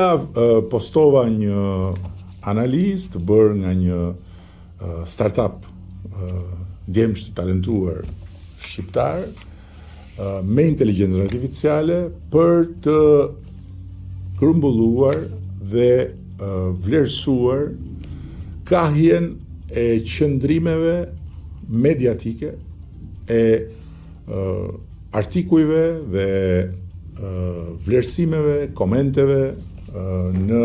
Postova një analizë të bërë nga një startup djemsh të talentuar shqiptar me inteligjencën artificiale për të grumbulluar dhe vlerësuar kahjen e qëndrimeve mediatike e artikujve dhe vlerësimeve, komenteve në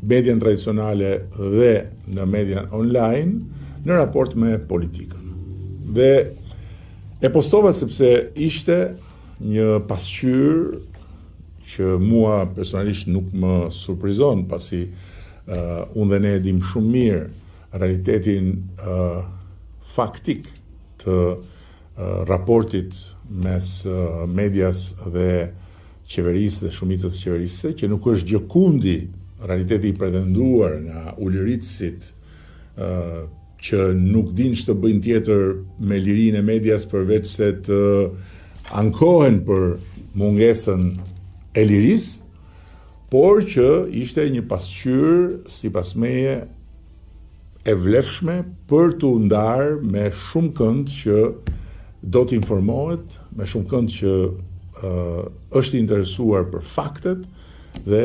median tradicionale dhe në median online në raport me politikën. Dhe e postova sepse ishte një pasqyrë që mua personalisht nuk më surprizon, pasi uh, unë dhe ne e dim shumë mirë realitetin uh, faktik të raportit mes medias dhe qeverisë dhe shumicës qeverisëse, që nuk është gjëkundi realiteti i pretenduar nga ulëritësit që nuk dinë ç'të bëjnë tjetër me lirinë e medias përveç se të ankohen për mungesën e lirisë, por që ishte një pasqyrë sipas meje e vlefshme për t'u ndarë me shumëkënd që do të informohet, me shumëkënd që uh, është i interesuar për faktet dhe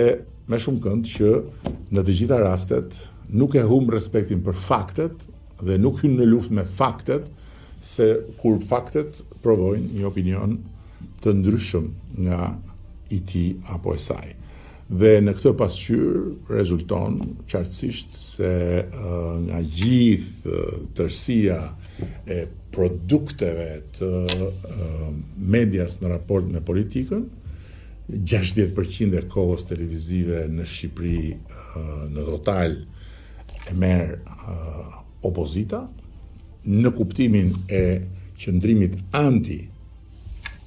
me shumëkënd që në të gjitha rastet nuk e humb respektin për faktet dhe nuk hyn në luftë me faktet se kur faktet provojnë një opinion të ndryshëm nga i tij apo e saj. Dhe në këtë pasqyrë rezulton qartësisht se nga gjithë tërësia e produkteve të medias në raport me politikën, 60% e kohës televizive në Shqipëri në total e merr opozita, në kuptimin e qëndrimit anti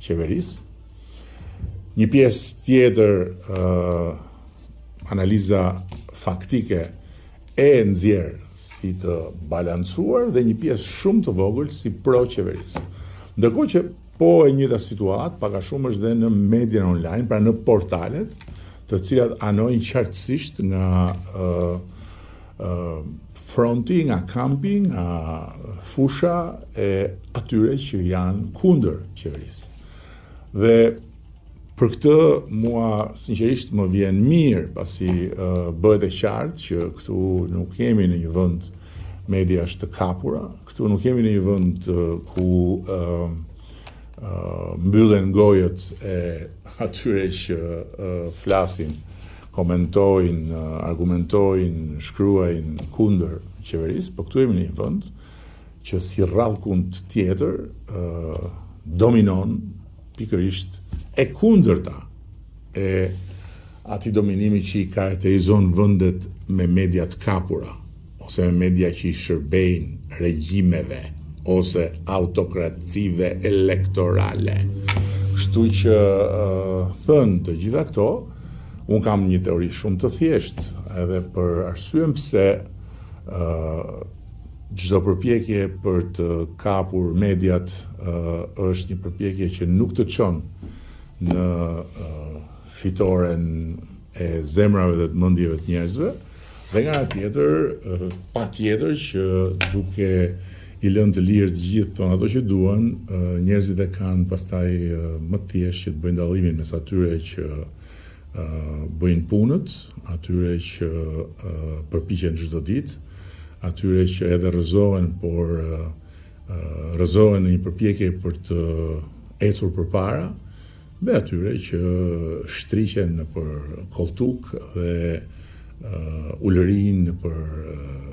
qeverisë. Një pjesë tjetër uh, analiza faktike e nxjerr si të balancuar dhe një pjesë shumë të vogël si pro qeverisë. Ndërkohë që po e njëjta situatë pak a shumë është dhe në median online, pra në portalet, të cilat anojnë qartësisht nga uh, fronti, nga kampi, nga fusha e atyre që janë kundër qeverisë. Dhe për këtë mua sinqerisht më vjen mirë, pasi uh, bëhet e qartë që këtu nuk jemi në një vend mediash të kapura, këtu nuk jemi në një vend ku uh, uh, mbyllen gojët e atyre që uh, flasin komentojnë, argumentojnë, shkruajnë kundër qeverisë, po këtu jemi në një vend që si rrallëkund tjetër dominon pikërisht e kundërta e atij dominimi që i karakterizon vendet me media të kapura ose me media që i shërbejnë regjimeve ose autokracive elektorale. Kështu që thënë të gjitha këto, unë kam një teori shumë të thjeshtë edhe për arsyen pse çdo përpjekje për të kapur mediat është një përpjekje që nuk të çon në fitoren e zemrave dhe të mendjeve të njerëzve, Dhe nga ana tjetër, patjetër që duke i lënë të lirë të gjithë thonë ato që duan, njerëzit e kanë pastaj më të thjeshtë që të bëjnë dallimin mes atyre që bëjnë punët, atyre që përpiqen çdo ditë, atyre që edhe rrëzohen, por rrëzohen në një përpjekje për të ecur përpara, dhe atyre që shtriqen nëpër kolltuk dhe uh, ulërijnë nëpër uh,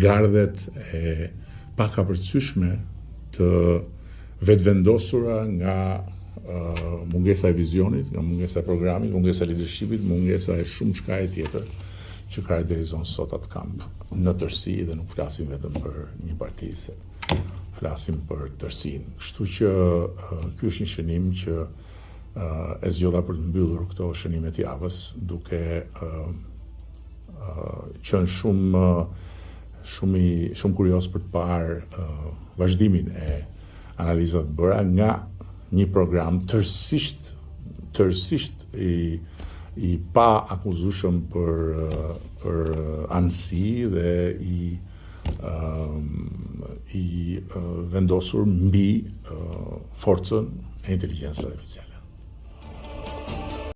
gardhet e pakapërcyeshme të vetëvendosura nga uh, mungesa e vizionit, nga mungesa e programit, mungesa e leadershipit, mungesa e shumëçkaje tjetër që karakterizon sot atë kamp në tërësi dhe nuk flasim vetëm për një parti se flasim për tërësinë. Kështu që ky është një shënim që e zgjodha për të mbyllur këto shënime të javës, duke qenë shumë shumë i shumë kurioz për të parë vazhdimin e analizave të bëra nga një program tërësisht tërësisht i I paakuzueshëm për për anësi dhe i i vendosur mbi forcën e inteligjencës artificiale.